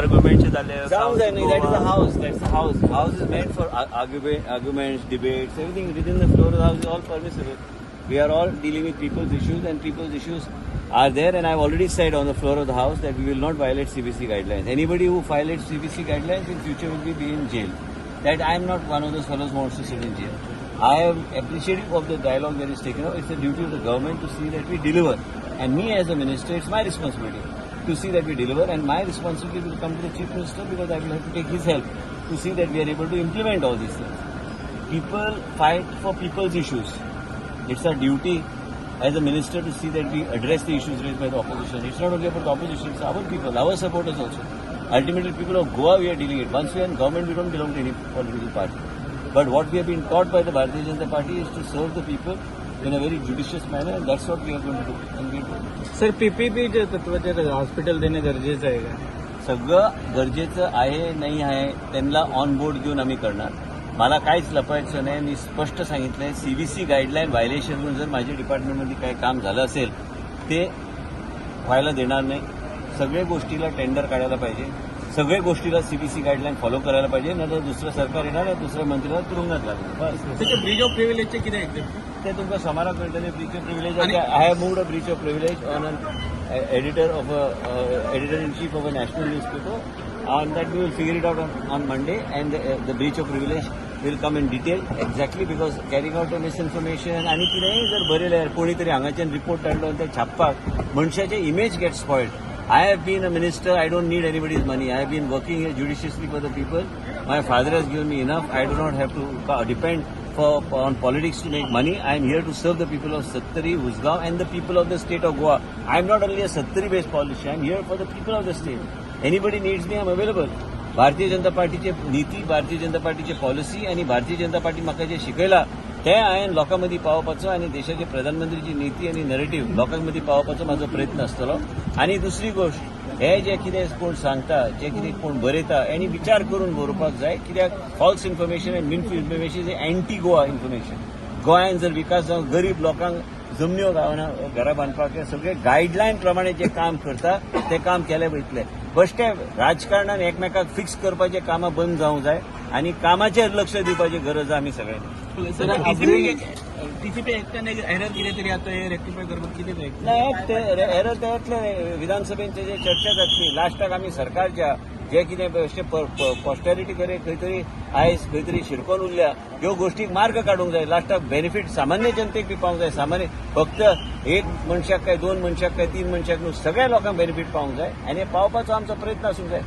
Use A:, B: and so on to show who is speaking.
A: Argument जाले.
B: जावंक जाय न्ही. That is a house. That's a house. House is made for arguments, debates, everything within the floor of the house is all permissible. We are all dealing with people's issues, and people's issues are there, and I've already said on the floor of the house that we will not violate CBC guidelines. Anybody who violates CBC guidelines in future will be in jail. That I am not one of those fellows who wants to sit in jail. I am appreciative of the dialogue that is taken up. It's the duty of the government to see that we deliver. And me as a minister, it's my responsibility to see that we deliver, and my responsibility will come to the Chief Minister, because I will have to take his help to see that we are able to implement all these things. People fight for people's issues. It's our duty as a minister to see that we address the issues raised by the opposition. It's not only about the opposition, it's our people, our supporters also. Ultimately, people of Goa we are dealing with. Once we are in government, we don't belong to any political party. But what we have been taught by the Bharatiya Janata Party is to serve the people in a very judicious manner, and that's what we are going to do. And we do.
C: Sir, PPP तत्वाचे hospital देणे गरजेचं आहे का?
B: सगळं गरजेचं आहे, नाही आहे, त्यांना ऑन बोर्ड घेऊन आम्ही करणार. मला काहीच लपवायचं नाही. मी स्पष्ट सांगितलंय, सीबीसी गाईडलाईन व्हायलेशन म्हणून जर माझ्या डिपार्टमेंटमध्ये काही काम झालं असेल, ते व्हायला देणार नाही. सगळ्या गोष्टीला टेंडर काढायला पाहिजे. सगळ्या गोष्टीला सीबीसी गाईडलाईन फॉलो करायला पाहिजे. नाही तर दुसरं सरकार येणार आणि दुसऱ्या मंत्र्याला तुरुंगात लागणार, बस.
C: त्याचे ब्रीच ऑफ प्रिव्हिलेजचे किती एक्झॅक्ट?
B: ते तुमकां सोमारा कळटलें. Breach of privilege, I have moved a breach of privilege on an editor in chief of a national newspaper. On that we will figure it out on Monday, and the breach of privilege will come in detail exactly, because carrying out a misinformation आनी कितेंय जर बरयलें, कोणी तरी हांगाच्यान report हाडलो आनी ते छापपाक, मनशाचें image get spoiled. I have been a minister. I don't need anybody's money. I have been working here judiciously for the people. My father has given me enough. I do not have to depend for on politics to make money. I am here to serve the people of Sattari, Usgao, and the people of the state of Goa. I am not only a Sattari-based politician. I am here for the people of the state. Anybody needs me, I am available. Bharatiya Janata पार्टीचे नीती, भारतीय जनता पार्टीचे policy आणि Bharatiya Janata party म्हाका जे शिकयला ते हांवें लोकां मदीं पावोवपाचो आनी देशाचे प्रधानमंत्रीची नीती आनी नरेटीव लोकां मदीं पावोवपाचो म्हाजो प्रयत्न आसतलो. आनी दुसरी गोश्ट, हे जे कितें कोण सांगता, जे कितें कोण बरयता, आनी विचार करून बरोवपाक जाय, कित्याक false information and misinformation is anti Goa information. गोंयांत जर विकास जावन गरीब लोकांक जमन्यो गावना, घरां बांदपाक, हे सगळे गायडलायन प्रमाणे जे काम करता ते काम केले वयतले. बेश्टे राजकारणान एकमेकाक फिक्स करपाचे कामां बंद जावंक जाय आनी कामाचेर लक्ष दिवपाची गरज आहा आमी सगळ्यांनी.
C: सर, टीसीपी ऍक्टान एक एरर कितें तरी आतां हे रेक्टिफाय करपाक कितें जाय?
B: नाही, ते एरर ते येतले. विधानसभेंत जे चर्चा जातली लास्टाक, आमी सरकारच्या जे कितें अशें पॉस्टेरिटी करे, खंय तरी आयज खंय तरी शिरकोन उरल्या, ह्यो गोष्टीक मार्ग काडूंक जाय. लास्टाक बेनिफीट सामान्य जनतेक बी पावंक जाय. सामान्य फक्त एक मनशाक काय दोन मनशाक काय तीन मनशाक न्हू, सगळ्या लोकांक बेनिफीट पावंक जाय आनी हे पावपाचो आमचो प्रयत्न आसूंक जाय.